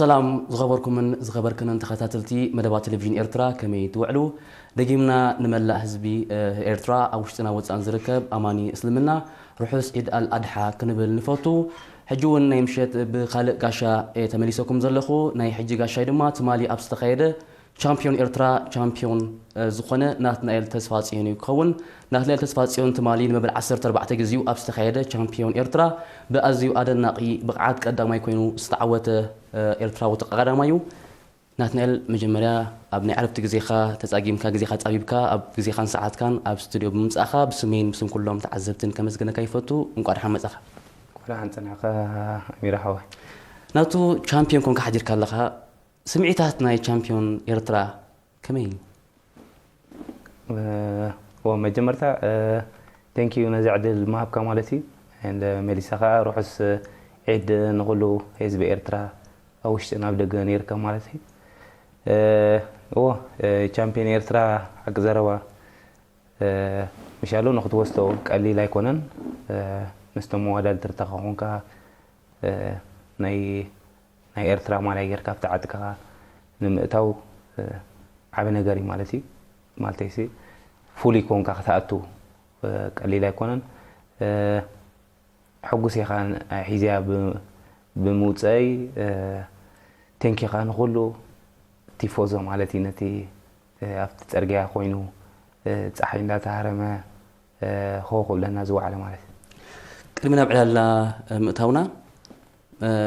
ሰላም ዝኸበርኩምን ዝኸበርክንን ተኸታተልቲ መደባት ቴሌቪዥን ኤርትራ፣ ከመይ ትውዕሉ? ደጊምና ንመላእ ህዝቢ ኤርትራ ኣብ ውሽጥና ወጻእን ዝርከብ ኣማኒ እስልምና ርሑስ ዒድ ኣል ኣድሓ ክንብል ንፈቱ። ሕጂ እውን ናይ ምሸት ብኻልእ ጋሻ እየ ተመሊሰኩም ዘለኹ። ናይ ሕጂ ጋሻይ ድማ ትማሊ ኣብ ዝተኻየደ ቻምፒዮን ኤርትራ ቻምፒዮን ዝኾነ ናትናኤል ተስፋጽዮን እዩ ክኸውን። ናትናኤል ተስፋጽዮን ትማሊ ንመበል ዓሰርተ ኣርባዕተ ግዜኡ ኣብ ዝተኻየደ ቻምፒዮን ኤርትራ ብኣዝዩ ኣደናቒ ብቕዓት ቀዳማይ ኮይኑ ዝተዓወተ ኤርትራዊ ተቐዳዳማይ እዩ። ናትናኤል፣ መጀመርያ ኣብ ናይ ዕረፍቲ ግዜኻ ተጻጊምካ፣ ግዜኻ ጻቢብካ ኣብ ግዜኻን ሰዓትካን ኣብ ስቱድዮ ብምምጻእኻ ብስመይን ብስም ኩሎም ተዓዘብትን ከመስግነካ ይፈቱ። እንቋዕ ደሓን መጻኻ። እንቋዕ ደሓን ጸናሕካ ኣሚራ ሓወይ። ናቱ ቻምፒዮን ኮንካ ሓዲርካ ኣለኻ። ስምዒታት ናይ ቻምፒዮን ኤርትራ ከመይ እዩ? ዎ መጀመርታ፣ thank you ነዚ ዕድል ምሃብካ ማለት እዩ። And መሊሳ ከዓ ርሑስ ዒድ ንኹሉ ህዝቢ ኤርትራ ኣብ ውሽጥን ኣብ ደገን ይርከብ ማለት እዩ። ዎ ቻምፒዮን ኤርትራ ሓቂ ዘረባ ምሻሉ ንክትወስዶ ቀሊል ኣይኮነን። ምስቶም መዋዳድርትኻ ኮንካ ናይ ናይ ኤርትራ ማልያ ጌርካ ኣብቲ ዓድካ ንምእታው ዓቢ ነገር እዩ ማለት እዩ። ማለተይሲ ፍሉይ ኮንካ ክትኣቱ ቀሊል ኣይኮነን። ሕጉስ ኢኻ ሒዝያ ብምውፀይ ቴንኪኻ ንኩሉ ቲፎዞ ማለት እዩ ነቲ ኣብቲ ፅርግያ ኮይኑ ፀሓይ እንዳተሃረመ ሆ ክብለና ዝወዓለ ማለት እዩ። ቅድሚ ናብ ዕላልና ምእታውና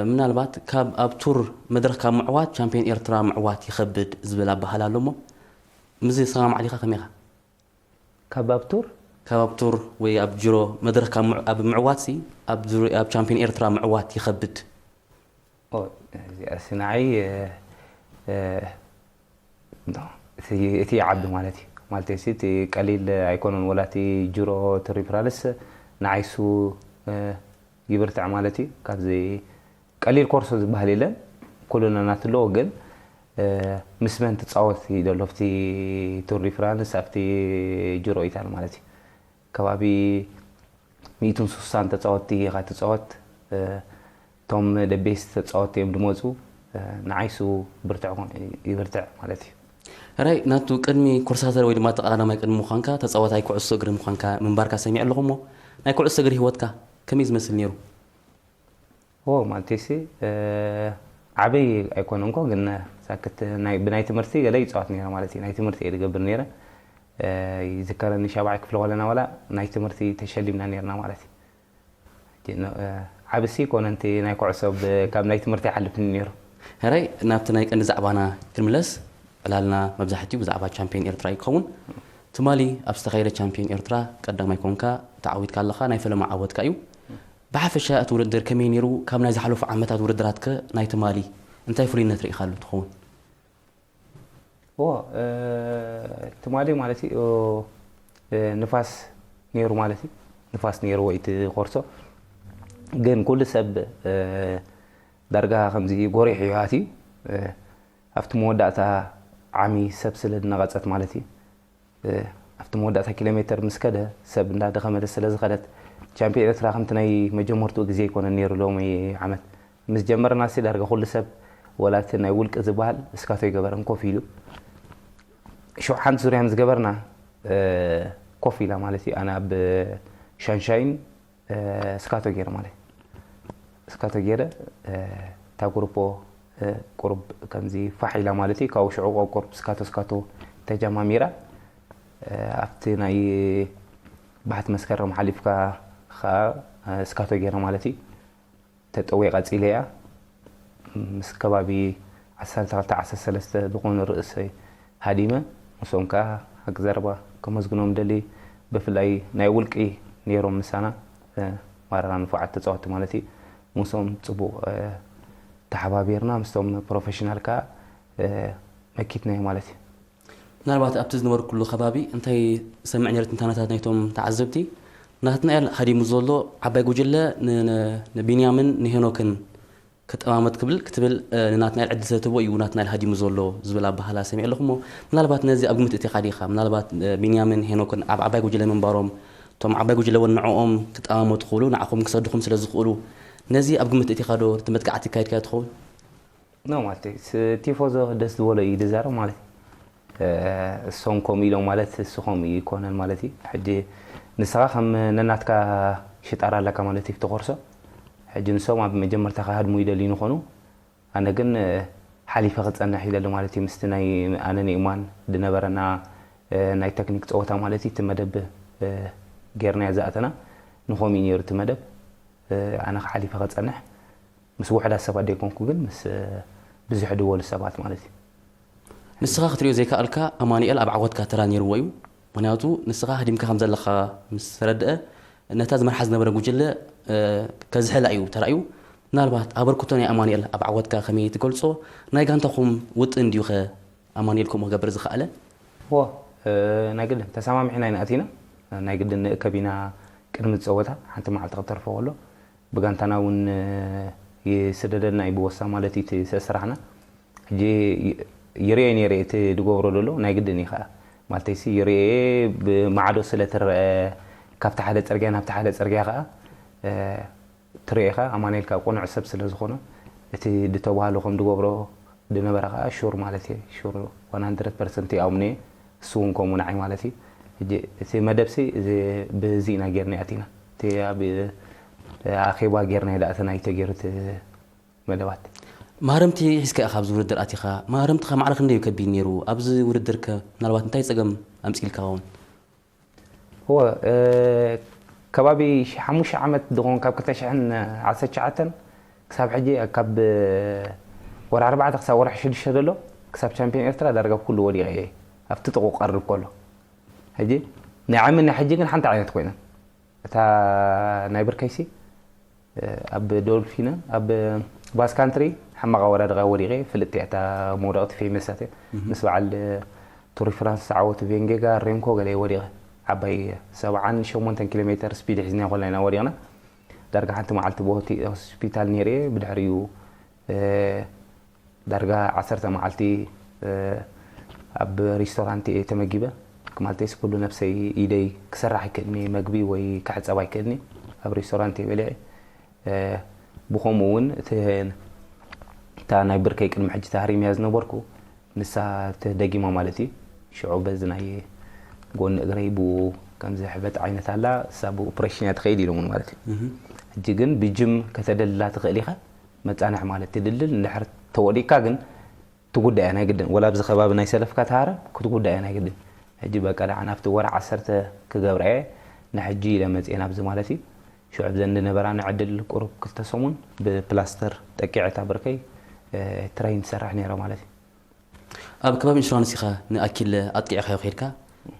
ምናልባት ካብ ኣብ ቱር መድረኽ ካብ ምዕዋት ቻምፒዮን ኤርትራ ምዕዋት ይኸብድ ዝብል ኣበሃህላ ኣሎ እሞ ምስዚ ዝሰማማዕ ዲኻ ከመይ ኢኻ? ካብ ኣብ ቱር ካብ ኣብ ቱር ወይ ኣብ ጅሮ መድረኽ ካብ ምዕ- ኣብ ምዕዋት ሲ ኣብ ዙሪ- ኣብ ቻምፒዮን ኤርትራ ምዕዋት ይኸብድ። እዚኣሲ ንዓይ እቲ ይዓቢ ማለት እዩ። ማለት ሲ እቲ ቀሊል ኣይኮነን፣ ወላ እቲ ጅሮ ትሪፕራልስ ንዓይሱ ይብርትዕ ማለት እዩ። ካብዚ ቀሊል ኮርሶ ዝበሃል የለን፣ ኩሉና ናትለዎ ግን ምስ መን ትፃወት እዩ ዘሎ ኣብቲ ቱር ዲ ፍራንስ ኣብቲ ጅሮ ኢታል ማለት እዩ። ከባቢ ሚእትን ስሳን ተፃወትቲ ኢኻ ትፃወት። እቶም ደቤስ ተፃወትቲ እዮም ድመፁ። ንዓይሱ ብርትዕ ይብርትዕ ማለት እዩ። ራይ ናቱ ቅድሚ ኮርሳተር ወይ ድማ ተቐዳዳማይ ቅድሚ ምዃንካ ተፃዋታይ ኩዕሶ እግሪ ምዃንካ ምንባርካ ሰሚዐ ኣለኹ እሞ ናይ ኩዕሶ እግሪ ህይወትካ ከመይ ዝመስል ነይሩ? ዎ ማለተይሲ ዓበይ ኣይኮነ እንኮ ግን ሳክት ናይ- ብናይ ትምህርቲ ገለ ይፃወት ነይረ ማለት እዩ። ናይ ትምህርቲ እየ ዝገብር ነይረ። ይዝከረኒ ሻብዓይ ክፍሊ ከለና ዋላ ናይ ትምህርቲ ተሸሊምና ነይርና ማለት እዩ። ሕጂ ን- ዓብሲ ይኮነንቲ ናይ ኩዕሶ ብ- ካብ ናይ ትምህርቲ ይሓልፍኒ ነይሩ። ሕራይ ናብቲ ናይ ቀንዲ ዛዕባና ክንምለስ። ዕላልና መብዛሕትኡ ብዛዕባ ቻምፒዮን ኤርትራ እዩ ክኸውን። ትማሊ ኣብ ዝተኻየደ ቻምፒዮን ኤርትራ ቀዳማይ ኮንካ ተዓዊትካ ኣለኻ፣ ናይ ፈለማ ዓወትካ እዩ። ብሓፈሻ እቲ ውድድር ከመይ ነይሩ? ካብ ናይ ዝሓለፉ ዓመታት ውድድራት ከ ናይ ትማሊ እንታይ ፍሉይነት ርኢኻሉ ትኸውን? ዎ ትማሊ ማለት እዩ ንፋስ ነይሩ ማለት እዩ። ንፋስ ነይሩ ወይ እቲ ኮርሶ ግን ኩሉ ሰብ ዳርጋ ከምዚ ጎሪሑ እዩ ኣትዩ። ኣብቲ መወዳእታ ዓሚ ሰብ ስለ ዝነቐጸት ማለት እዩ። ኣብቲ መወዳእታ ኪሎ ሜተር ምስ ከደ ሰብ እንዳደኸመለ ስለ ዝኸደት ቻምፒዮን ኤርትራ ከምቲ ናይ መጀመርትኡ ግዜ ኣይኮነን ነይሩ ሎሚ ዓመት። ምስ ጀመርና ሲ ዳርጋ ኩሉ ሰብ ወላ እቲ ናይ ውልቂ ዝበሃል እስካቶ ይገበረን ኮፍ ኢሉ። ሽዑ ሓንቲ ዙርያ ምስ ገበርና ኮፍ ኢላ ማለት እዩ። ኣነ ኣብ ሻንሻይን እስካቶ ገይረ ማለት እዩ። እስካቶ ገይረ እታ ጉሩፖ ቁሩብ ከምዚ ፋሕ ኢላ ማለት እዩ። ካብኡ ሽዑ ቁሩብ እስካቶ እስካቶ ተጀማሚራ ኣብቲ ናይ ባሕቲ መስከረም ሓሊፍካ ከዓ እስካቶ ገይረ ማለት እዩ። ተጠውየ ቀፂለ እያ ምስ ከባቢ ዓሰርተ ክልተ ዓሰርተ ሰለስተ ዝኾኑ ርእሰይ ሃዲመ ምስኦም ከዓ ሓቂ ዘረባ ከመስግኖም ደሊ። ብፍላይ ናይ ውልቂ ነይሮም ምሳና ማራ ንፉዓት ተፃወትቲ ማለት እዩ። ምስኦም ፅቡቕ ተሓባቢርና ምስቶም ፕሮፌሽናል ከዓ መኪትናዮ ማለት እዩ። ምናልባት ኣብቲ ዝነበርኩሉ ከባቢ እንታይ ሰምዕ ነይረ ትንታነታት ናይቶም ተዓዘብቲ ናትናኤል ሃዲሙ ዘሎ ዓባይ ጉጅለ ንቢንያምን ንሄኖክን ክጠማመት ክብል ክትብል ንናትናኤል ዕድል ስለትህቦ እዩ ናትናኤል ሃዲሙ ዘሎ ዝብል ኣባህላ ሰሚዐ ኣለኹ እሞ ምናልባት ነዚ ኣብ ግምት እቲኻ ዲኻ? ምናልባት ቢንያምን ሄኖክን ኣብ ዓባይ ጉጅለ ምንባሮም እቶም ዓባይ ጉጅለ እውን ንዕኦም ክጠማመቱ ክኽእሉ ንዓኹም ክሰድኹም ስለ ዝኽእሉ ነዚ ኣብ ግምት እቲኻ ዶ እቲ መጥቃዕቲ ኣካይድካዮ ትኸውን? ኖ ማለት እዩ። ስ- ቲፎዞ ደስ ዝበሎ እዩ ዝዛረብ ማለት እዩ። እ፣ እሶም ከምኡ ኢሎም ማለት እሱ ከምኡ ይኮነን ማለት እዩ። ሕጂ ንስኻ ከም ነናትካ ሽጣራ ኣለካ ማለት እዩ፣ ትኾርሶ። ሕጂ ንሶም ኣብ መጀመርታ ክሃድሙ ይደልዩ ንኾኑ፣ ኣነ ግን፣ እ፣ ሓሊፈ ክጸንሕ ይደሊ ማለት እዩ። ምስቲ ናይ ኣነ ንእማን ዝነበረና፣ እ፣ ናይ ቴክኒክ ጸወታ ማለት እዩ፣ እቲ መደብ፣ እ፣ ጌርና ዝኣተና ንኸምኡ እዩ ነይሩ እቲ መደብ። እ፣ ኣነ ሓሊፈ ክጸንሕ ምስ ውሑዳት ሰባት ዘይኮንኩ ግን ምስ፣ እ፣ ብዙሕ ዝበሉ ሰባት ማለት እዩ። ንስኻ ክትሪኦ ዘይከኣልካ ኣማኑኤል ኣብ ዓወትካ ተራ ነይርዎ እዩ። ምክንያቱ ንስኻ ሃዲምካ ከም ዘለኻ ምስ ተረድአ፣ ነታ ዝመርሓ ዝነበረ ጉጅለ፣ እ፣ ከዝሕላ እዩ ተራእዩ። ምናልባት ኣበርክቶ ናይ ኣማኑኤል ኣብ ዓወትካ ከመይ ትገልጾ? ናይ ጋንታኹም ውጥን ድዩ ኸ ኣማኑኤል ከምኡ ክገብር ዝኸኣለ? ዎ፣ እ፣ ናይ ግድን ተሰማሚዕና ኢና ኣቲና። ናይ ግድን ንእከብ ኢና ቅድሚ ዝፀወታ ሓንቲ መዓልቲ ክተርፎ ከሎ ብጋንታና እውን፣ እ፣ ይስደደልና እዩ ብወሳ ማለት እዩ እቲ ስራሕና። ሕጂ ይ- ይርኤ ነይረ እቲ ዝገብሮ ዘሎ ናይ ግድን እዩ ከዓ። ማለተይሲ ይርኤ ብማዕዶ ስለ ትረአ ካብቲ ሓደ ፅርግያ ናብቲ ሓደ ፅርግያ ከዓ፣ እ፣ ትርኤ ኢኻ። ኣማኑኤል ከዓ ቅኑዕ ሰብ ስለ ዝኾነ እቲ ዝተባህሎ ከም ዝገብሮ ዝነበረ ከዓ ሹር ማለት እየ። ሹር ዋን ሃንድረድ ፐርሰንት ይኣምኖ እየ። እሱ እውን ከምኡ ንዓይ ማለት እዩ። ሕጂ እቲ መደብሲ እዚ ብዚ ኢና ጌርና ኣቲና። እቲ ኣብ ኣኼባ ጌርና እዩ ደኣ እቲ ናይ ተገይሩ እቲ መደባት። ማህረምቲ ሒዝካ ኢኻ ኣብዚ ውድድር ኣቲኻ። ማህረምትኻ ማዕረ ክንደይ እዩ ከቢድ ነይሩ? ኣብዚ ውድድር ከ ምናልባት እንታይ ጸገም ኣምጺእልካ ይኸውን? እወ፣ እ፣ ከባቢ ሽ- ሓሙሽተ ዓመት ድኾን ካብ ክልተ ሽሕን ዓሰርተ ትሽዓተን ክሳብ ሕጂ ካብ ወርሒ ኣርባዕተ ክሳብ ወርሒ ሽዱሽተ ዘሎ ክሳብ ቻምፒዮን ኤርትራ ዳርጋ ኩሉ ወዲቐ እየ ኣብቲ ጥቑ ቀርብ ከሎ። ሕጂ ናይ ዓምን ናይ ሕጂ ግን ሓንቲ ዓይነት ኮይነን። እታ ናይ ብርከይሲ ኣብ ዶልፊነ ኣብ ባስ ካንትሪ ሓማቕ ኣወዳድቃ ወዲቐ። ፍልጥቲ እያ እታ መውደቕቲ፣ ፌመሳት እያ። ምስ በዓል ቱር ፍራንስ ዝዓወቱ ቬንጌጋ ሬምኮ ገለ ወዲቐ። ዓባይ ሰብዓን ሸሞንተን ኪሎ ሜተር ስፒድ ሒዝና ኮልና ኢና ወዲቕና። ዳርጋ ሓንቲ መዓልቲ ብሆቴ ሆስፒታል ነይረ እየ። ብድሕሪኡ ዳርጋ ዓሰርተ መዓልቲ ኣብ ሬስቶራንት እየ ተመጊበ። ማለተይስ ኩሉ ነብሰይ ኢደይ ክሰራሕ ኣይክእልኒ፣ መግቢ ወይ ክሕፀብ ኣይክእልኒ። ኣብ ሬስቶራንት እየ በሊዐ። ብኸምኡ እውን እቲ እታ ናይ ብርከይ ቅድሚ ሕጂ ተሃሪመያ ዝነበርኩ ንሳ ተደጊማ ማለት እዩ። ሽዑ በዚ ናይ ጎኒ እግረይ ብኡ ከም ዝሕበጥ ዓይነት ኣላ፣ እሳ ብኦፕሬሽን እያ ትኸይድ ኢሎምኒ ማለት እዩ። ሕጂ ግን ብጅም ከተደልላ ትኽእል ኢኻ። መጻንሒ ማለት ትድልል እንድሕር ተወዲቅካ ግን ትጉዳእ እያ ናይ ግድን። ወላ ኣብዚ ከባቢ ናይ ሰለፍካ ተሃረም ክትጉዳእ እያ ናይ ግድን። ሕጂ በቃ ደሓን ኣብቲ ወርሒ ዓሰርተ ክገብራ እየ ንሕጂ ኢለ መፅየ ናብዚ ማለት እዩ። ሽዑ ብዘን ዝነበራኒ ዕድል ቁሩብ ክልተ ሰሙን ብፕላስተር ጠቂዐ እታ ብርከይ ትረይን ትሰርሕ ነይረ ማለት እዩ። ኣብ ከባቢ ኢንሹራንስ ኢኻ ንኣኪለ ኣጥቂዕካዮ ከይድካ።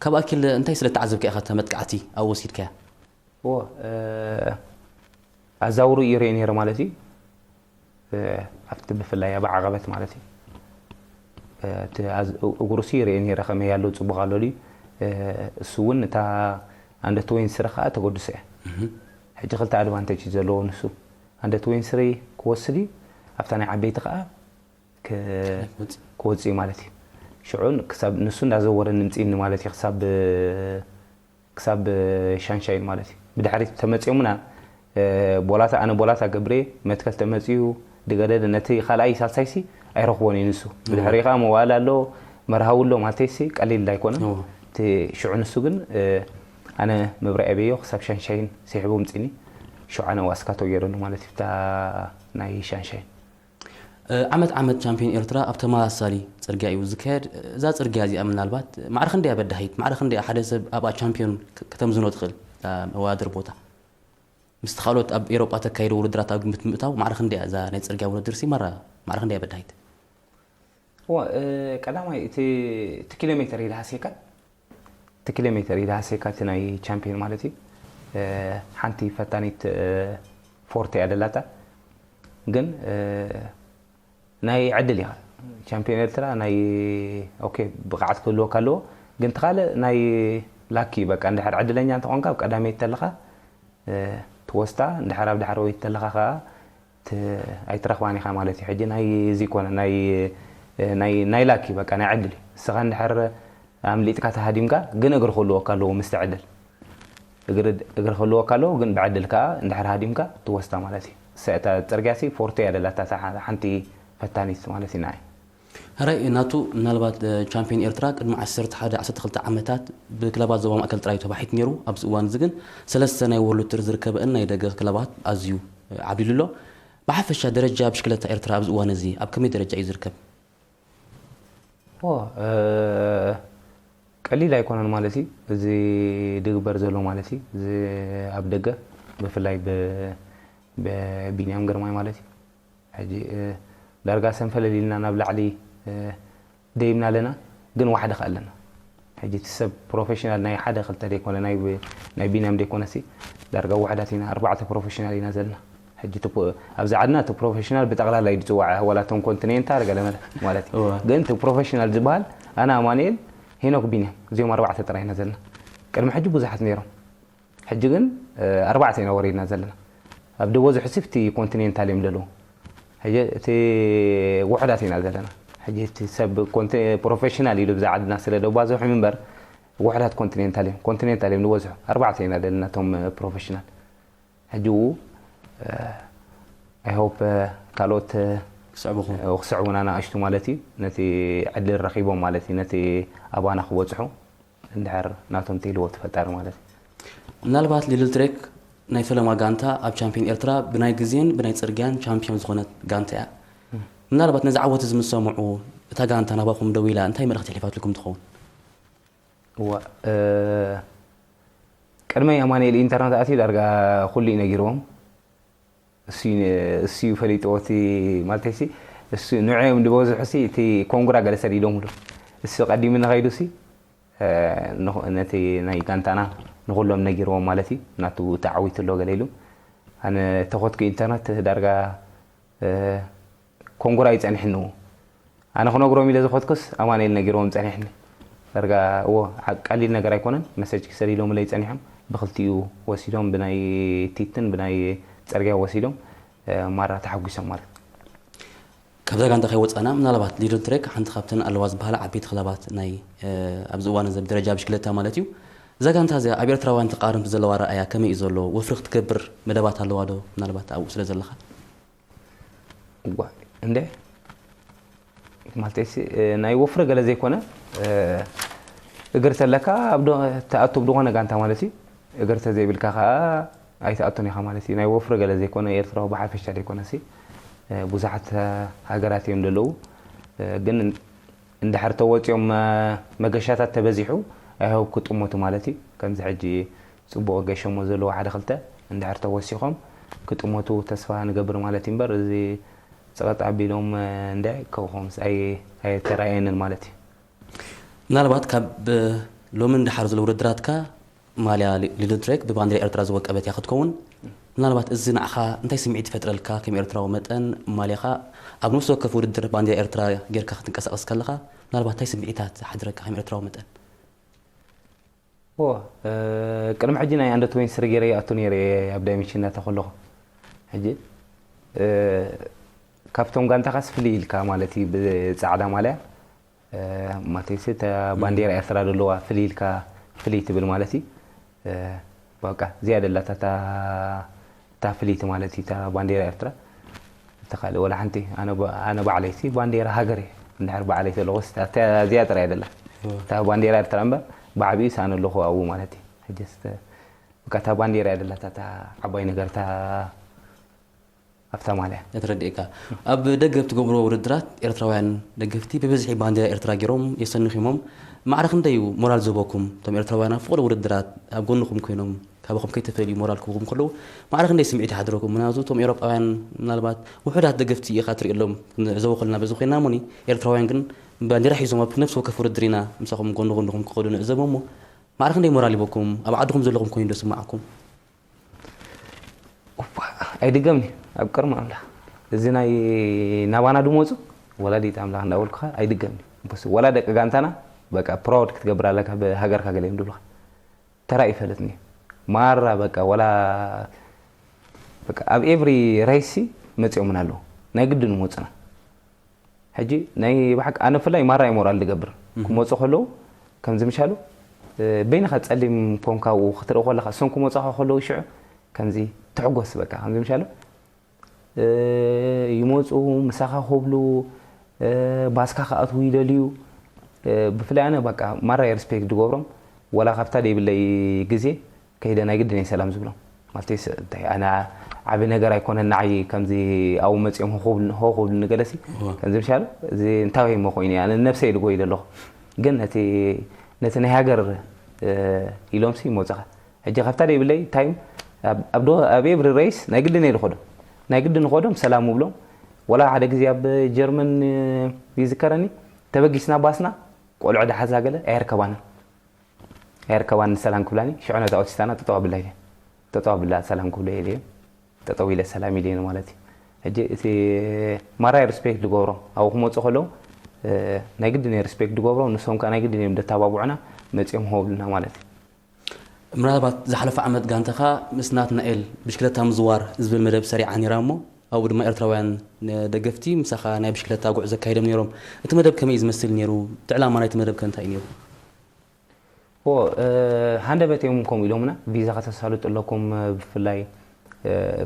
ካብ ኣኪለ እንታይ ስለ ተዓዘብካ ኢኻ እታ መጥቃዕቲ ኣብኡ ወሲድካያ? እዎ፣ ኣዛውሩ ይርኢ ነይረ ማለት እዩ። ኣብቲ ብፍላይ ኣብ ዓቐበት ማለት እዩ። እቲ እግሩሲ ይርኢ ነይረ ከመይ ኣሎ ፅቡቕ ኣሎ ድዩ። እሱ እውን እታ ኣንደት ወይን ስረ ከዓ ተገድሶ እያ። ሕጂ ክልተ ኣድቫንቴጅ እዩ ዘለዎ ንሱ። ኣንደት ወይን ስረ ክወስድ እዩ፣ ኣብታ ናይ ዓበይቲ ከዓ ክወፅእ እዩ ማለት እዩ። ሽዑ ክሳብ ንሱ እንዳዘወረ ንምፅእኒ ማለት እዩ ክሳብ ክሳብ ሻንሻይን ማለት እዩ። ብድሕሪት ተመፂኦምና ቦላታ ኣነ ቦላታ ገብሬ መትከል ተመፅኡ ድገደደ ነቲ ካልኣይ ሳልሳይሲ ኣይረኽቦን እዩ ንሱ። ብድሕሪ ከዓ መዋእል ኣሎ፣ መርሃዊ ኣሎ ማለተይሲ ቀሊል ኣይኮነን። እቲ ሽዑ ንሱ ግን ኣነ መብርዒ ኣበዮ ክሳብ ሻንሻይን ስሒቡ ምፅኒ። ሽዑ ኣነ ዋስካቶ ገይረሉ ማለት እዩ። እታ ናይ ሻንሻይን ዓመት ዓመት ቻምፒዮን ኤርትራ ኣብ ተመሳሳሊ ጽርግያ እዩ ዝካየድ። እዛ ጽርግያ እዚኣ ምናልባት ማዕረ ክንደይ እያ በዳሂት? ማዕረ ክንደይ ሓደ ሰብ ኣብኣ ቻምፒዮን ከተምዝኖ ትኽእል? መወዳደሪ ቦታ ምስቲ ካልኦት ኣብ ኤሮጳ ተካይዶ ውድድራት ኣብ ግምት ምእታው ማዕረ ክንደይ እያ እዛ ናይ ጽርግያ ውድድር ሲ ማራ ማዕረ ክንደይ እያ በዳሂት? እዋ፣ ቀዳማይ እቲ እቲ ኪሎ ሜትር እዩ ዝሃስየካ። እቲ ኪሎ ሜትር እዩ ዝሃስየካ እቲ ናይ ቻምፒዮን ማለት እዩ። ሓንቲ ፈታኒት ፎርት እያ ደላታ፣ ግን ናይ ዕድል ኢኻ። ቻምፒዮን ኤርትራ ናይ ኦኬ ብቕዓት ክህልወካ ኣለዎ፣ ግን እቲ ካልእ ናይ ላኪ በቃ እንድሕር ዕድለኛ እንተኾንካ ኣብ ቀዳመይቲ ተለኻ ትወስዳ፣ እንድሕር ኣብ ዳሕረወይቲ ተለኻ ከዓ ኣይትረኽባን ኢኻ ማለት እዩ። ሕጂ ናይ እዚ ኮነ ናይ ናይ ናይ ላኪ በቃ ናይ ዕድል እዩ። እስኻ እንድሕር ኣምሊጥካ ተሃዲምካ ግን እግሪ ክህልወካ ኣለዎ ምስቲ ዕድል። እግሪ እግሪ ክህልወካ ኣለዎ ግን ብዕድል ከዓ እንድሕር ሃዲምካ ትወስዳ ማለት እዩ። እሳ እታ ፅርግያ ሲ ፎርቶ እያ ደላታ እታ ሓንቲ ፈታኒት ማለት እዩ ንዓይ። ሕራይ ናቱ ምናልባት ቻምፒዮን ኤርትራ ቅድሚ ዓሰርተ ሓደ ዓሰርተ ክልተ ዓመታት ብክለባት ዞባ ማእከል ጥራይ ተባሒት ነይሩ። ኣብዚ እዋን እዚ ግን ሰለስተ ናይ ወርልድ ቱር ዝርከበእን ናይ ደገ ክለባት ኣዝዩ ዓብሊሉ ኣሎ። ብሓፈሻ ደረጃ ብሽክለታ ኤርትራ ኣብዚ እዋን እዚ ኣብ ከመይ ደረጃ እዩ ዝርከብ? ቀሊል ኣይኮነን ማለት እዩ እዚ ድግበር ዘሎ ማለት እዩ። እዚ ኣብ ደገ ብፍላይ ብቢንያም ግርማይ ማለት እዩ። ሕጂ ዳርጋ ሰንፈለል ኢልና ናብ ላዕሊ ደይብና ኣለና፣ ግን ዋሕደ ከ ኣለና። ሕጂ እቲ ሰብ ፕሮፌሽናል ናይ ሓደ ክልተ ደይኮነ ናይ ቢንያም ደይኮነ ሲ ዳርጋ ዋሕዳት ኢና፣ ኣርባዕተ ፕሮፌሽናል ኢና ዘለና። ሕጂ ኣብዚ ዓድና እቲ ፕሮፌሽናል ብጠቕላላ እዩ ዝፅዋዕ፣ ዋላ እቶም ኮንቲኔንታል ገለ መለ ማለት እዩ። ግን እቲ ፕሮፌሽናል ዝበሃል ኣነ ኣማኑኤል ሄኖክ ቢንያም እዚኦም ኣርባዕተ ጥራይ ኢና ዘለና። ቅድሚ ሕጂ ብዙሓት ነይሮም። ሕጂ ግን ኣርባዕተ ኢና ወሪድና ዘለና። ኣብ ደቦ ዝሕስብ እቲ ኮንቲኔንታል እዮም ዘለዉ። ሕጂ እቲ ውሕዳት ኢና ዘለና። ሕጂ እቲ ሰብ ፕሮፌሽናል ኢሉ ብዛ ዓድና ስለ ደባዝሑ እምበር ውሕዳት ኮንቲኔንታል እዮም። ኮንቲኔንታል እዮም ዝበዝሑ። ኣርባዕተ ኢና ዘለና እቶም ፕሮፌሽናል። ሕጂ ው I hope ካልኦት ክስዕቡኹም ክስዕቡና ናእሽቱ ማለት እዩ። ነቲ ዕድል ረኺቦም ማለት እዩ ነቲ ኣባና ክበፅሑ እንድሕር ናቶም ትህልዎ ትፈጣሪ ማለት እዩ። ምናልባት ሊድል ትሬክ ናይ ፈለማ ጋንታ ኣብ ቻምፒዮን ኤርትራ ብናይ ግዜን ብናይ ፅርግያን ቻምፒዮን ዝኾነት ጋንታ እያ። ምናልባት ነዚ ዓወት እዚ ምስ ሰምዑ እታ ጋንታ ናባኹም ደዊላ እንታይ መልእኽቲ የሕሊፋትልኩም ትኸውን? እዋ ቅድመይ ኣማኑኤል ኢንተርነት ኣትዩ ዳርጋ ኩሉ እዩ ነጊርዎም። እሱ እዩ ፈሊጥዎ እቲ ማለት ሲ እሱ ንዕኦም ዝበዝሑ ሲ እቲ ኮንጉራ ገለ ሰዲዶምሉ። እሱ ቀዲሙ ንኸይዱ ሲ ነቲ ናይ ጋንታና ንኩሎም ነጊርዎም ማለት እዩ። ናቱ ተዓዊቱ ኣሎ ገለ ኢሉ። ኣነ ተኾትኩ ኢንተርነት ዳርጋ ኮንጉራ እዩ ጸኒሕኒ። ኣነ ክነግሮም ኢለ ዝኸድኩስ ኣማኑኤል ነጊርዎም ጸኒሕኒ። ዳርጋ እዎ ቀሊል ነገር ኣይኮነን። መሰጅ ክሰዲዶምለይ ጸኒሖም። ብክልቲኡ ወሲዶም ብናይ ቲትን ብናይ ጽርግያ ወሲዶም ማራ ተሓጒሶም ማለት። ካብዛ ጋንታ ከይወፃና ምናልባት ሊድል ትሬክ ሓንቲ ካብተን ኣለዋ ዝበሃላ ዓበይቲ ክለባት ናይ ኣብዚ እዋን እዚ ደረጃ ብሽክለታ ማለት እዩ። እዛ ጋንታ እዚኣ ኣብ ኤርትራውያን ተቃረምቲ ዘለዋ ረኣያ ከመይ እዩ ዘሎ? ወፍሪ ክትገብር መደባት ኣለዋ ዶ? ምናልባት ኣብኡ ስለ ዘለኻ እዋ እንደ ማለት ሲ ናይ ወፍሪ ገለ ዘይኮነ እግር ተለካ ኣብ ትኣቱ ብዝኾነ ጋንታ ማለት እዩ። እግር ተዘይብልካ ከዓ ኣይትኣቱን ኢኻ ማለት እዩ። ናይ ወፍሪ ገለ ዘይኮነ ኤርትራዊ ብሓፈሻ ዘይኮነ ሲ ብዙሓት ሃገራት እዮም ዘለዉ። ግን እንድሕር ተወፂኦም መገሻታት ተበዚሑ ኣይሆብ ክጥመቱ ማለት እዩ። ከምዚ ሕጂ ፅቡቕ ገሸሞ ዘለዎ ሓደ ክልተ እንድሕር ተወሲኾም ክጥመቱ ተስፋ ንገብር ማለት እዩ። እምበር እዚ ፅቕጥ ኣቢሎም እንደ ከውኸምስ ኣይተራየንን ማለት እዩ። ምናልባት ካብ ሎሚ ንደሓር ዘሎ ውድድራትካ ማልያ ሊድል ትሬክ ብባንዲራ ኤርትራ ዝወቀበት እያ ክትከውን። ምናልባት እዚ ንዓኻ እንታይ ስምዒት ይፈጥረልካ? ከም ኤርትራዊ መጠን ማልያኻ ኣብ ነፍሲ ወከፍ ውድድር ባንዲራ ኤርትራ ጌርካ ክትንቀሳቐስ ከለኻ ምናልባት እንታይ ስምዒታት ሓድረካ ከም ኤርትራዊ መጠን? ዎ ቅድሚ ሕጂ ናይ ኣንደ ትወይን ስሪ ገይረ ይኣቱ ነይረ ኣብ ዳይሜንሽን እናተኸለኹ ሕጂ ካብቶም ጋንታኻስ ፍልይ ኢልካ ማለት እዩ ብፃዕዳ ማልያ ማለትሲ እታ ባንዴራ ኤርትራ ዘለዋ ፍልይ ኢልካ ፍልይ ትብል ማለት እዩ። በቃ እዚኣ ደላታ እታ ፍልይቲ ማለት እዩ እታ ባንዴራ ኤርትራ። እታ ካልእ ወላ ሓንቲ ኣነ ባዕለይሲ ባንዴራ ሃገር እየ እንድሕር ባዕለይ ዘለኹስ እዚኣ ጥራይ ደላ እታ ባንዴራ ኤርትራ እምበር ብዓብዩ ኣነ ኣለኹ ኣብኡ ማለት እዩ። ሕጅስ በቃ እታ ባንዴራ እያ ደላታ እታ ዓባይ ነገር እታ ኣብታ ማልያ። እያ ተረዲእካ። ኣብ ደገ ኣብ ትገብርዎ ውድድራት ኤርትራውያን ደገፍቲ ብብዝሒ ባንዴራ ኤርትራ ገይሮም የሰንኹሞም። ማዕረ ክንደይ እዩ ሞራል ዝህበኩም? እቶም ኤርትራውያን ኣብ ፍቕሪ ውድድራት ኣብ ጎንኹም ኮይኖም ካባኹም ከይተፈልዩ ሞራል ክህቡኹም ከለዉ ማዕረ ክንደይ ስምዒት ይሓድረኩም? ምናልባት እቶም ኤውሮጳውያን ምናልባት ውሑዳት ደገፍቲ ኢኻ ትርእየሎም ክንዕዘቦ ከለና በዚ ኮይና እሞኒ ኤርትራውያን ግን ባንዴራ ሒዞም ኣብ ነፍሲ ወከፍ ውድድር ኢና ምሳኹም ጎኒ ጎንኹም ክኸዱ ንዕዘቦ እሞ ማዕረ ክንደይ ሞራል ይህበኩም? ኣብ ዓድኹም ዘለኹም ኮይኑ ዶ ይስምዓኩም? ኣይድገምኒ ኣብ ቅርሚ ኣምላኽ እዚ ናይ ናባና ድመፁ ወላዲት ኣምላኽ እንዳበልኩኻ ኣይድገምኒ። ወላ ደቂ ጋንታና በቃ ፕራውድ ክትገብር ኣለካ ብሃገርካ ገለ እዮም ድብሉኻ። ተራ ይፈልጥኒ ማራ በቃ ወላ በቃ ኣብ ኤቭሪ ሬሲ መፂኦምና ኣለዉ ናይ ግድን መፁና። ሕጂ ናይ ብሓቂ ኣነ ብፍላይ ማራ እዩ ሞራል ዝገብር ክመፁ ከለዉ ከምዚ ምሻሉ በይንኻ ፀሊም ኮንካ ኣብኡ ክትርኢ ከለኻ እሶም ክመፁኻ ከለዉ ሽዑ ከምዚ ትሕጎስ በቃ ከምዚ ምሻሉ ይመፁ፣ ምሳኻ ክብሉ፣ ባስካ ክኣትዉ ይደልዩ። ብፍላይ ኣነ በቃ ማራ ሪስፔክት ዝገብሮም፣ ወላ ካብታ ዘይብለይ ግዜ ከይደ ናይ ግድን እየ ሰላም ዝብሎም። ማለት እንታይ፣ ኣነ ዓቢ ነገር ኣይኮነን ንዓይ ከምዚ ኣብኡ መፂኦም ሆ ክብሉ ንገለሲ ከምዚ ምሻሉ እዚ እንታይ እሞ ኮይኑ ኣነ ነብሰይ ኢሉ ጎይደ ኣለኹ። ግን ነቲ ነቲ ናይ ሃገር ኢሎምሲ ይመፁኻ። ሕጂ ካብታ ዘይብለይ ታይም ኣብ ኤቭሪ ሬስ ናይ ግድን እየ ዝኸዶ። ናይ ግድን ንኸዶም ሰላም እብሎም። ወላ ሓደ ግዜ ኣብ ጀርመን ይዝከረኒ፣ ተበጊስና ባስና ቆልዑ ደሓዛ ገለ ኣየርከባንን ኣየርከባን ሰላም ክብላኒ። ሽዑ ነታ ኦቲስታና ጠጠው ኣብላ ኢለ ጠጠው ኣብላ ሰላም ክብሎ ኢለ ጠጠው ኢለ ሰላም ኢለ ማለት እዩ። ሕጂ እቲ ማራይ ሪስፔክት ዝገብሮም ኣብኡ ክመፁ ከለዉ ናይ ግድን እየ ሪስፔክት ዝገብሮም፣ ንሶም ከዓ ናይ ግድን እዮም ደተባብዑና መፂኦም ሆብልና ማለት እዩ። ምናልባት ዝሓለፈ ዓመት ጋንታኻ ምስ ናትናኤል ብሽክለታ ምዝዋር ዝብል መደብ ሰሪዓ ነይራ እሞ ኣብኡ ድማ ኤርትራውያን ደገፍቲ ምሳኻ ናይ ብሽክለታ ጉዕዞ ኣካይዶም ነይሮም። እቲ መደብ ከመይ እዩ ዝመስል ነይሩ? እቲ ዕላማ ናይቲ መደብ ከ እንታይ እዩ ነይሩ? ኦ ሃንደበት እዮም ከምኡ ኢሎምና፣ ቪዛ ከተሳልጡ ኣለኩም፣ ብፍላይ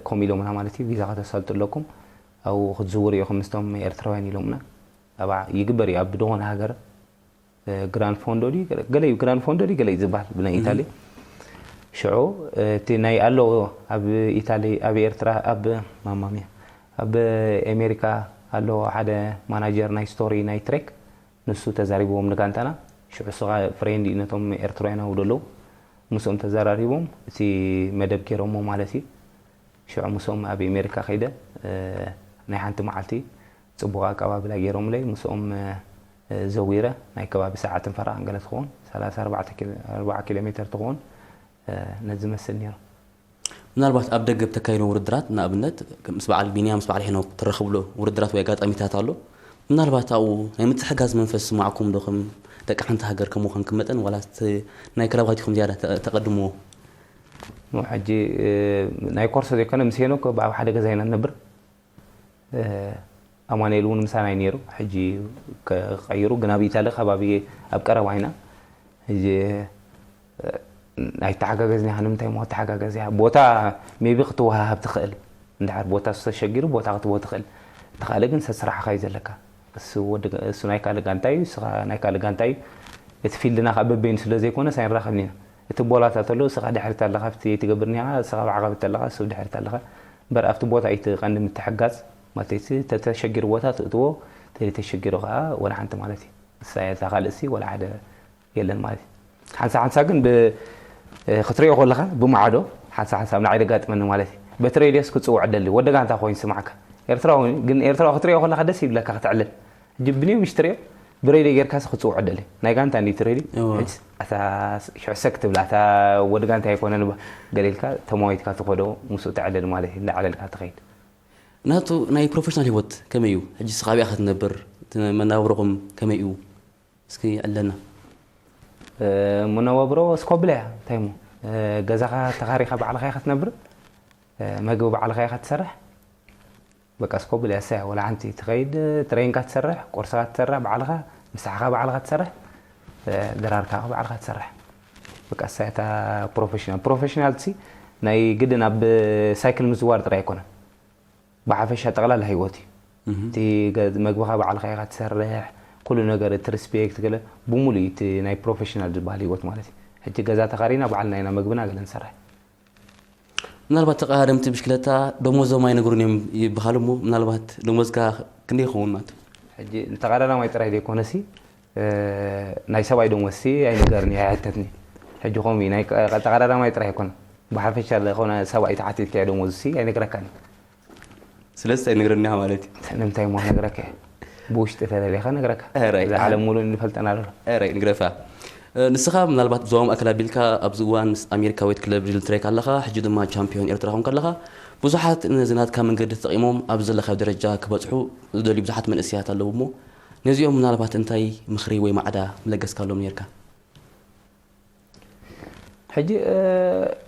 ከምኡ ኢሎምና ማለት እዩ፣ ቪዛ ከተሳልጡ ኣለኩም፣ ኣብኡ ክትዝውሩ ኢኹም ምስቶም ኤርትራውያን ኢሎምና። ኣብ ይግበር እዩ ኣብ ዝኾነ ሃገር ግራንድ ፎንዶ ድዩ ገለ እዩ ግራንድ ፎንዶ ድዩ ገለ እዩ ዝበሃል ብናይ ኢታሊ። ሽዑ እቲ ናይ ኣሎ ኣብ ኢታሊ ኣብ ኤርትራ ኣብ ማማምያ ኣብ ኣሜሪካ ኣሎ ሓደ ማናጀር ናይ ስቶሪ ናይ ትሬክ፣ ንሱ ተዛሪብዎም ንጋንታና። ሽዑ ስኻ ፍሬንድ እዩ ነቶም ኤርትራውያን ኣብኡ ዘለዉ፣ ምስኦም ተዘራሪቦም እቲ መደብ ገይሮሞ ማለት እዩ። ሽዑ ምስኦም ኣብ ኣሜሪካ ከይደ ናይ ሓንቲ መዓልቲ ፅቡቕ ኣቀባብላ ገይሮምለይ። ምስኦም ዘዊረ ናይ ከባቢ ሰዓትን ፈረቓን ገለ ትኸውን 34 ኪሎ ሜትር ትኸውን ነዚ መስል ነይሩ። ምናልባት ኣብ ደገ ብተካይዶ ውድድራት ንኣብነት ምስ በዓል ቢንያም ምስ በዓል ሄኖክ ትረኸብሉ ውድድራት ወይ ኣጋጣሚታት ኣሎ። ምናልባት ኣብኡ ናይ ምትሕጋዝ መንፈስ ዝስማዕኩም ዶ ከም ደቂ ሓንቲ ሃገር ከም ምዃንኩም መጠን ዋላ ናይ ክለባትኩም ዝያዳ ተቐድምዎ? ሕጂ ናይ ኮርሶ ዘይኮነ ምስ ሄኖክ ኣብ ሓደ ገዛ ኢና ንነብር። ኣማኑኤል እውን ምሳና እዩ ነይሩ። ሕጂ ቀይሩ ግን ኣብ ኢታሊ ከባቢ ኣብ ቀረባ ኢና። ሕጂ ኣይተሓጋገዝና ኢኻ። ንምንታይ እሞ ክትተሓጋገዝ ኢኻ? ቦታ ሜቢ ክትወሃሃብ ትኽእል። እንድሕር ቦታ ተሸጊሩ ቦታ ክትቦ ትኽእል። እቲ ካልእ ግን ሰስራሕኻ እዩ ዘለካ። እሱ ናይ ካልእ ጋንታ እዩ፣ እስኻ ናይ ካልእ ጋንታ እዩ። እቲ ፊልድና ከዓ በበይኑ ስለ ዘይኮነ ሳይንራኸብን ኢና። እቲ ቦላታት ኣሎ፣ እስኻ ድሕሪት ኣለኻ፣ ኣብቲ ትገብር እኒኻ፣ እስኻ ብዓቐብት ኣለኻ፣ እሱ ድሕሪት ኣለኻ። እምበር ኣብቲ ቦታ እዩ እቲ ቀንዲ ምትሕጋዝ ማለት እዩ። ተተሸጊሩ ቦታ ትእትዎ፣ ተዘይተሸጊሩ ከዓ ወላ ሓንቲ ማለት እዩ። እሳ እያ እታ ካልእሲ ወላ ሓደ የለን ማለት እዩ። ሓንሳ ሓንሳ ግን ብ- ክትሪኦ ከለኻ ብማዕዶ ሓንሳ ሓንሳ ኣብ ንዓይ ደጋጥመኒ ማለት እዩ። በቲ ሬድዮስ ክፅውዕ ደሊ ወደ ጋንታ ኮይኑ ስማዕካ ኤርትራዊ ግን ኤርትራዊ ክትሪኦ ከለኻ ደስ ይብለካ ክትዕልል። ሕጂ ብንዮም ምሽ ትሪኦ ብሬድዮ ጌርካስ ክፅውዕ ደሊ ናይ ጋንታ እንዲ ትሬዲ እወ። ሕጂ ኣታ ሽዑ ሰክ ትብላ እታ ወዲ ጋንታ ኣይኮነን ባ- ገለ ኢልካ ተማዊትካ ትኸዶ ምስኡ ትዕልል ማለት እዩ። እንዳዕለልካ ትኸይድ። ናቱ ናይ ፕሮፌሽናል ህይወት ከመይ እዩ? ሕጂ ስኻ ኣብኣ ክትነብር እቲ መናብሮኹም ከመይ እዩ? እስኪ ዕለና። መነባብሮ እስኮብለ እያ እንታይ ሞ ገዛኻ ተኻሪኻ ባዕልኻ ኢኻ ትነብር። መግቢ ባዕልኻ ኢኻ ትሰርሕ። በቃ እስኮብለ እያ እሳያ ወላ ሓንቲ ትኸይድ ትሬንካ ትሰርሕ ቁርስኻ ትሰርሕ ባዕልኻ ምሳሕኻ ባዕልኻ ትሰርሕ ድራርካ ባዕልኻ ትሰርሕ። በቃ እሳያ እታ ፕሮፌሽናል ፕሮፌሽናል ሲ ናይ ግድን ኣብ ሳይክል ምዝዋር ጥራይ ኣይኮነን። ብሓፈሻ ጠቕላላ ህይወት እዩ እቲ መግብኻ ባዕልኻ ኢኻ ትሰርሕ ኩሉ ነገር እቲ ሪስፔክት ገለ ብሙሉ እዩ እቲ ናይ ፕሮፌሽናል ዝበሃል ህይወት ማለት እዩ። ሕጂ ገዛ ተኻሪና ባዕልና ኢና መግብና ገለ ንሰርሕ። ምናልባት ተቐዳደምቲ ብሽክለታ ደሞዞም ኣይነግሩን እዮም ይበሃል እሞ ምናልባት ደሞዝካ ክንደይ ይኸውን ማለት እዩ? ሕጂ ንተቐዳዳማይ ጥራይ ዘይኮነሲ ናይ ሰብኣይ ደሞዝሲ ኣይንገርን እዩ ኣይሕተትኒ። ሕጂ ከምኡ እዩ ናይ ተቐዳዳማይ ጥራይ ኣይኮነ ብሓፈሻ ዝኾነ ሰብኣይ ተሓቲትካዮ ደሞዝሲ ኣይነግረካን እዩ። ስለዚ እንታይ ነግረኒ ኢኻ ማለት እዩ? ንምንታይ እሞ ነግረካ እየ። ብውሽጢ ተደሊኻ ነግረካ። ሕራይ። እዛ ዓለም ሙሉእ ንፈልጠና ኣሎ። ሕራይ ንግረፋ። ንስኻ ምናልባት ብዞባ ማእከል ኣቢልካ ኣብዚ እዋን ምስ ኣሜሪካዊት ክለብ ሪል ትሬክ ኣለኻ፣ ሕጂ ድማ ቻምፒዮን ኤርትራ ኮንካ ኣለኻ። ብዙሓት ነዚ ናትካ መንገዲ ተጠቒሞም ኣብዚ ዘለኻዮ ደረጃ ክበጽሑ ዝደልዩ ብዙሓት መንእሰያት ኣለዉ እሞ ነዚኦም ምናልባት እንታይ ምኽሪ ወይ ማዕዳ ምለገስካሎም ነይርካ? ሕጂ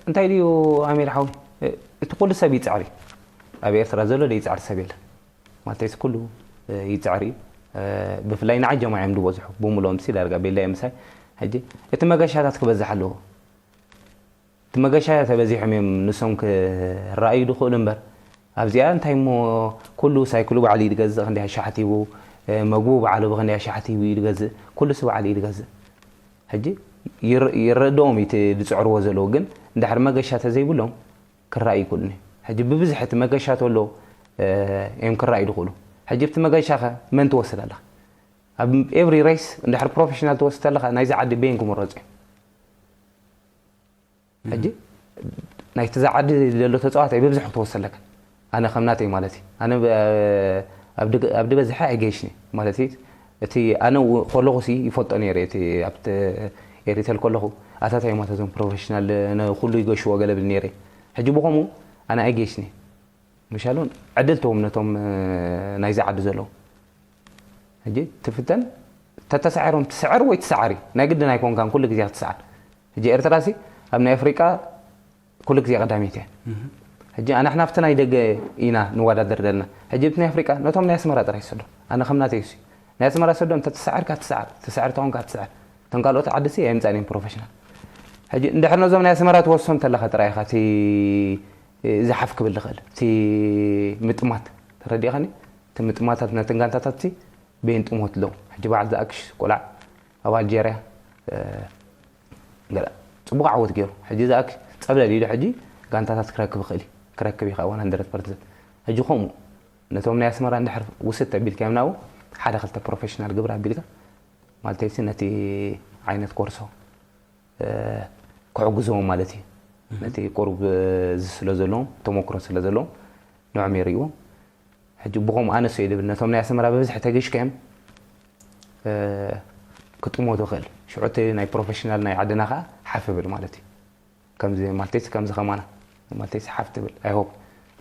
እንታይ ድዩ ኣሚር ሓዊ እቲ ኩሉ ሰብ ይፅዕር እዩ። ኣብ ኤርትራ ዘሎ ዘይፅዕር ሰብ የለን። ማለት እቲ ኩሉ ይፅዕር እዩ። ብፍላይ ንዓጀማ እዮም ዝበዝሑ ብምሎም ሲ ዳርጋ ቤላ እዮም ምሳይ። ሕጂ እቲ መገሻታት ክበዝሕ ኣለዎ። እቲ መገሻ ተበዚሖም እዮም ንሶም ክረኣዩ ዝኽእሉ እምበር ኣብዚኣ እንታይ እሞ፣ ኩሉ ሳይክሉ ባዕሉ እዩ ዝገዝእ፣ ክንደይ ኣሻሓት ሂቡ፣ እ፣ መግቡ ባዕሉ ብክንደይ ኣሻሓት ሂቡ እዩ ዝገዝእ፣ ኩሉ ሲ ባዕሉ እዩ ዝገዝእ። ሕጂ ይር-፣ ይረድኦም እዩ እቲ ዝፅዕርዎ ዘለዉ፣ ግን እንድሕር መገሻ ተዘይብሎም ክረኣዩ ይክእሉን እዮም። ሕጂ ብብዝሒ እቲ መገሻ ተሎ፣ እ፣ እዮም ክረኣዩ ዝኽእሉ። ሕጂ ኣብቲ መገሻኸ መን ትወስድ ኣለኻ? ኣብ ኤቭሪ ሬስ እንድሕር ፕሮፌሽናል ትወስድ ኣለኻ፣ ናይዚ ዓዲ በይን ክምረፁ እዮም። ሕጂ ናይቲ ዛ ዓዲ ዘሎ ተፃዋታይ ብብዝሒ ክትወስድ ኣለካ። ኣነ ከም ናተይ ማለት እዩ። ኣነ ብ-፣ ኣብ ድግ-፣ ኣብ ድበዝሐ ኣይገይሽኒ ማለት እዩ። እቲ ኣነ ው-፣ ከለኹ ሲ ይፈልጦ ነይረ፣ እቲ ኣብቲ ኤሪተል ከለኹ ኣታታይ ማለት እዞም ፕሮፌሽናል ንኩሉ ይገሽዎ ገለ ብል ነይረ። ሕጂ ብኸምኡ ኣነ ኣይገይሽኒ። ምሻሉ ዕድል ትህቦም ነቶም፣ እ፣ ናይዚ ዓዲ ዘለዉ። ሕጂ ትፍተን፣ ተተሳዒሮም ትስዕር ወይ ትስዓር እዩ። ናይ ግድን ኣይኮንካን ኩሉ ግዜ ክትስዓር። ሕጂ ኤርትራ ሲ ኣብ ናይ ኣፍሪቃ ኩሉ ግዜ ቀዳመይቲ እያ። ሕጂ ኣናሕና ኣብቲ ናይ ደገ ኢና ንወዳደር ዘለና። ሕጂ ኣብቲ ናይ ኣፍሪቃ ነቶም ናይ ኣስመራ ጥራይ ይሰዶ። ኣነ ከም ናተይ እሱ እዩ። ናይ ኣስመራ ሰዶ እንተ ትስዓርካ ትስዓር፣ ትስዓር ተኾንካ ትስዓር። እቶም ካልኦት ዓዲ ሲ ኣይምጻእን እዮም ፕሮፌሽናል። ሕጂ እንድሕር ነዞም ናይ ኣስመራ ትወስሶም እንተለኻ ጥራይ ኢኻ እቲ ዝሓፍ ክብል ዝኽእል። እቲ ምጥማት፣ ተረዲእኻኒ? እቲ ምጥማታት ነተን ጋንታታት ሲ በይን ጥሞት ኣለዉ። ሕጂ በዓል ዝኣክሽ ቆልዓ ኣብ ኣልጀርያ፣ እ፣ ገለ ጽቡቕ ዓወት ገይሩ። ሕጂ ዝኣክሽ ጸብለል ኢሉ ሕጂ ጋንታታት ክረክብ ይኽእል እዩ። ክረክብ እዩ ከኣ ዋን ሃንድረድ ፐርሰንት። ሕጂ ከምኡ ነቶም ናይ ኣስመራ እንድሕር ውስድ ተቢልካዮም ናብኡ ሓደ ክልተ ፕሮፌሽናል ግብሪ ኣቢልካ ማለተይሲ ነቲ ዓይነት ኮርሶ፣ እ፣ ክሕግዝዎም ማለት እዩ። ነቲ ቁሩብ፣ እ፣ እዚ ስለ ዘለዎም፣ ተመክሮ ስለ ዘለዎም ንዖም የርእይዎም። ሕጂ ብኸምኡ ኣነስ እየ ዝብል፣ ነቶም ናይ ኣስመራ ብብዝሒ ተጊሽካዮም፣ እ፣ ክጥሞ ትኽእል። ሽዑ እቲ ናይ ፕሮፌሽናል ናይ ዓድና ኸኣ ሓፍ ብል ማለት እዩ። ከምዚ ማለተይሲ ከምዚ ከማና ማለተይሲ ሓፍ ትብል። ኣይ ሆፕ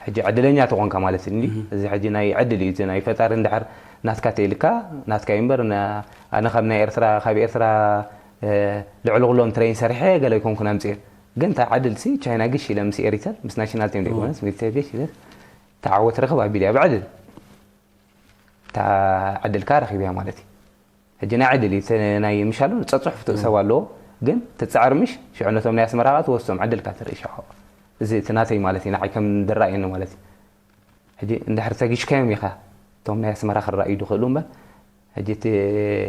ሕጂ ዕድለኛ ተኾንካ ማለት እንዲ። እዚ ሕጂ ናይ ዕድል እዩ፣ እቲ ናይ ፈጣሪ እንድሕር ናትካ ተይልካ ናትካ እዩ እምበር፣ ና-፣ ኣነ ካብ ናይ ኤርትራ፣ ካብ ኤርትራ፣ እ፣ ልዕሊ ኩሎም ትሬን ሰሪሐ ገለ ኣይኮንኩን ኣምፅኤ። ግን እታ ዕድል ሲ ቻይና ግሽ ኢለ ምስ ኤሪተር፣ ምስ ናሽናል ቲም ዘይኮነስ፣ ምስ ኤሪተር ግሽ ኢለ እታ ዓወት ረኽብ ኣቢል እያ ብዕድል። እታ ዕድልካ ረኺብ እያ ማለት እዩ። ሕጂ ናይ ዕድል እዩ፣ እቲ ናይ ምሻሉ ጸጽሑፍ ትእሰብ ኣለዎ፣ ግን ትጽዕር ምሽ ሽዑ ነቶም ናይ ኣስመራ ከኣ ትወስዶም ዕድልካ ትርኢ ሽዑ። እዚ እቲ ናተይ ማለት እዩ፣ ንዓይ ከም ዝረኣየኒ ማለት እዩ። ሕጂ እንድሕር ተጊሽካዮም ኢኻ እቶም ናይ ኣስመራ ክረኣዩ ዝኽእሉ እምበር፣ ሕጂ እቲ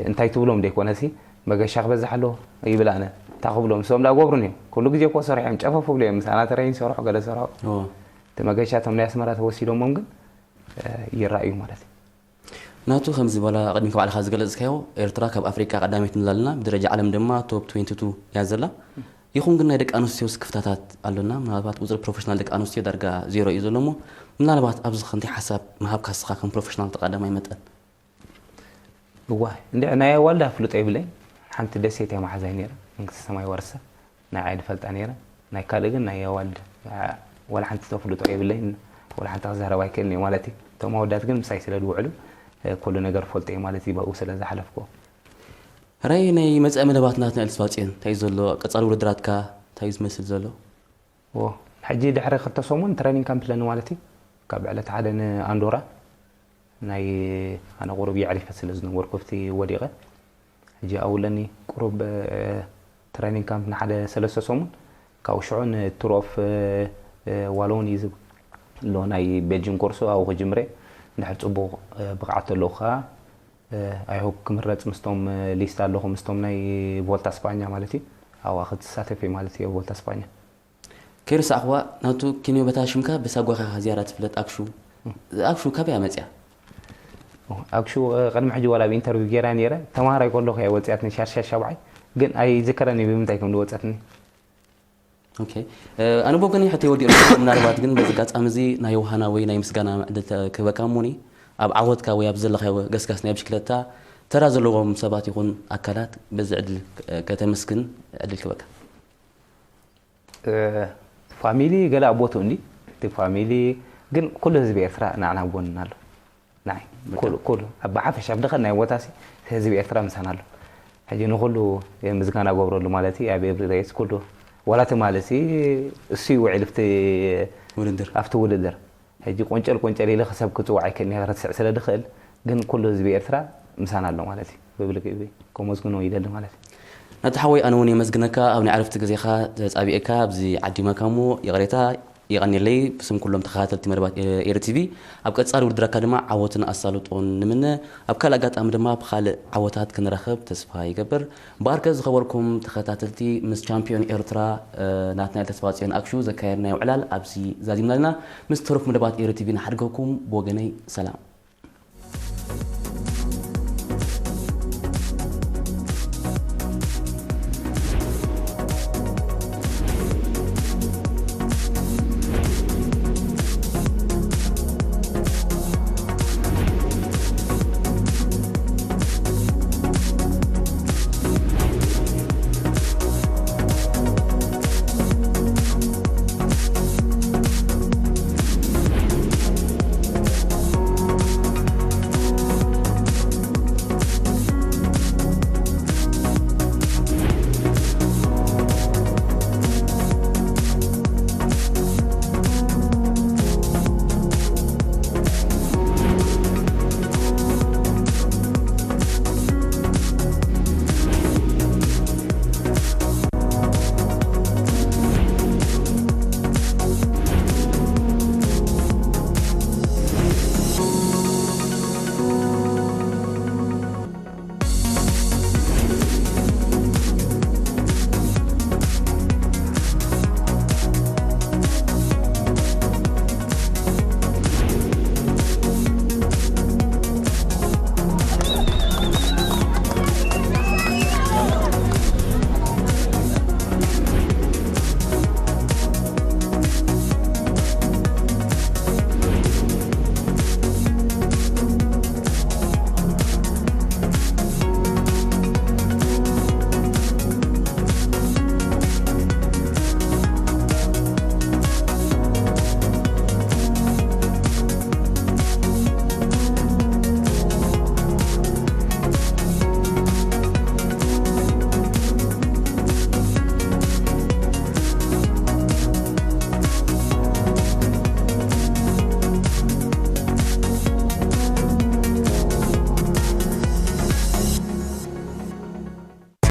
እንታይ ትብሎም ዘይኮነሲ፣ መገሻ ክበዝሕ ኣለዎ ይብል ኣነ። እንታይ ክብሎም፣ ንሶም ደኣ ገብሩን እዮም። ኩሉ ግዜ እኮ ሰሪሖም፣ ጨፈፍ ብሉ እዮም። ምሳና ተረይን ይሰርሑ፣ ገለ ይሰርሑ። እዎ። እቲ መገሻ እቶም ናይ ኣስመራ ተወሲዶሞም ግን፣ እ፣ ይረኣዩ ማለት እዩ። ናቱ ከምዚ በላ ቅድሚ ባዕልኻ ዝገለጽካዮ ኤርትራ ካብ ኣፍሪቃ ቀዳመይቲ ንላልና ብደረጃ ዓለም ድማ ቶፕ ትዌንቲ ቱ እያ ዘላ። ይኹን ግን ናይ ደቂ ኣንስትዮ ስክፍታታት ኣሎና። ምናልባት ቁጽሪ ፕሮፌሽናል ደቂ ኣንስትዮ ዳርጋ ዜሮ እዩ ዘሎ እሞ ምናልባት ኣብዚ ከ እንታይ ሓሳብ ምሃብካ ንስኻ ከም ፕሮፌሽናል ተቐዳማይ መጠን? እዋ እንዲ ናይ ኣዋልድ ኣፍልጦ የብለይን። ሓንቲ ደሴት እያ መሓዛይ ነይራ፣ መንግስተ ሰማይ ወርሳ። ናይ ዓዲ ፈልጣ ነይረ። ናይ ካልእ ግን ናይ ኣዋልድ፣ ዓ-፣ ዋላ ሓንቲ ተፍልጦ የብለይን። ዋላ ሓንቲ ክዛረብ ኣይክእልን እየ ማለት እዩ። እቶም ኣወዳት ግን ምሳይ ስለ ዝውዕሉ፣ እ፣ ኩሉ ነገር ፈልጦ እየ ማለት እዩ፣ ብኡ ስለ ዝሓለፍኩዎ። ሕራይ ናይ መጻኢ መደባት ናትና ኤልስባጽዮን እንታይ እዩ ዘሎ? ቀጻሊ ውድድራትካ እንታይ እዩ ዝመስል ዘሎ? ዎ፣ ሕጂ ድሕሪ ክልተ ሰሙን ትሬኒንግ ካምፕ ኣለኒ ማለት እዩ። ካብ ዕለት ሓደ ንኣንዶራ ናይ ኣነ ቁሩብ የዕሪፈ ስለ ዝነበርኩ ኣብቲ ወዲቐ። ሕጂ ኣብኡ ኣለኒ ቁሩብ፣ እ፣ ትሬኒንግ ካምፕ ንሓደ ሰለስተ ሰሙን፣ ካብኡ ሽዑ ንቱር ኦፍ፣ እ፣ እ፣ ዋሎኒ ዝብ-፣ ኣሎ ናይ ቤልጅም ኮርሶ ኣብኡ ክጅምረ። እንድሕር ጽቡቕ፣ እ፣ ብቕዓት ኣለዎ ከኣ፣ እ፣ ኣይ ሆፕ ክምረጽ ምስቶም፣ እ፣ ሊስት ኣለኹ፣ ምስቶም ናይ ቮልታ ስፓኛ ማለት እዩ። ኣብኣ ክትሳተፍ እየ ማለት እዩ፣ ቮልታ ስፓኛ። ከይረሳዕኽዋ፣ ናቱ ኪንዮ በታ ሽምካ ብሳጓኻ ዝያዳ ትፍለጥ ኣክሹ። ኣክሹ ካበይ መጽያ? ኣክሹ፣ እ፣ ቅድሚ ሕጂ ዋላ ኣብ ኢንተርቪው ገይራ ነይረ። ተማሃራይ ከለኹ እያ ወጽያትኒ ሻድሻይ ሻብዓይ፣ ግን ኣይዝከረን እዩ ብምንታይ ከም ዝወጸትኒ። ኦኬ። እ፣ ኣነ ብወገነይ ሕቶይ ወዲኡ ኣለኹ። ምናልባት ግን በዚ ኣጋጣሚ እዚ ናይ ዮሃና ወይ ናይ ምስጋና ዕድል ተ-፣ ክህበካ እሞኒ፣ ኣብ ዓወትካ ወይ ኣብ ዘለኻዮ ገስጋስ ናይ ብሽክለታ ተራ ዘለዎም ሰባት ይኹን ኣካላት በዚ ዕድል፣ እ፣ ከተመስግን ዕድል ክህበካ። እ፣ ፋሚሊ ገለ ኣብ ቦትኡ እንዲ፣ እቲ ፋሚሊ ግን ኩሉ ህዝቢ ኤርትራ ንዓና ኣብ ጎንና ኣሎ። ንዓይ በቃ። ኩሉ፣ ኩሉ፣ ኣብ ብሓፈሻ ኣብ ድኸን ናይ ቦታሲ ህዝቢ ኤርትራ ምሳና ኣሎ። ሕጂ ንኹሉ ምስጋና ገብረሉ ማለት እዩ፣ ኣብ ኤቭሪ ሬስ ኩሉ፣ ዋላ ትማሊ ሲ እሱ እዩ ውዒሉ ኣብቲ ውድድር። ኣብቲ ውድድር። ሕጂ ቆንጨል ቆንጨል ኢለ ክሰብ ክጽውዕ ኣይክእልን እየ፣ ክረስዕ ስለ ድኽእል፣ ግን ኩሉ ህዝቢ ኤርትራ ምሳና ኣሎ ማለት እዩ። ብብልክቢ ከመስግኖ ይደሊ ማለት እዩ። ናቲ ሓወይ፣ ኣነ እውን የመስግነካ፣ ኣብ ናይ ዕረፍቲ ግዜኻ ተጻቢኤካ ኣብዚ ዓዲመካ እሞ፣ ይቕሬታ የቐንየለይ ብስም ኩሎም ተኸታተልቲ መደባት ኤሪ ቲቪ። ኣብ ቀጻሊ ውድድር ኣካል ድማ ዓወትን ኣሳልጦን ንምነ። ኣብ ካልእ ኣጋጣሚ ድማ ብኻልእ ዓወታት ክንራኸብ ተስፋ ይገብር። ብኣርከ ዝኸበርኩም ተኸታተልቲ፣ ምስ ቻምፒዮን ኤርትራ ናትናኤል ተስፋጽዮን ኣክሹ ዘካየድናዮ ዕላል ኣብዚ ዛዚምና ኣለና። ምስ ተረፉ መደባት ኤሪ ቲቪ ንሓድገኩም። ብወገነይ ሰላም።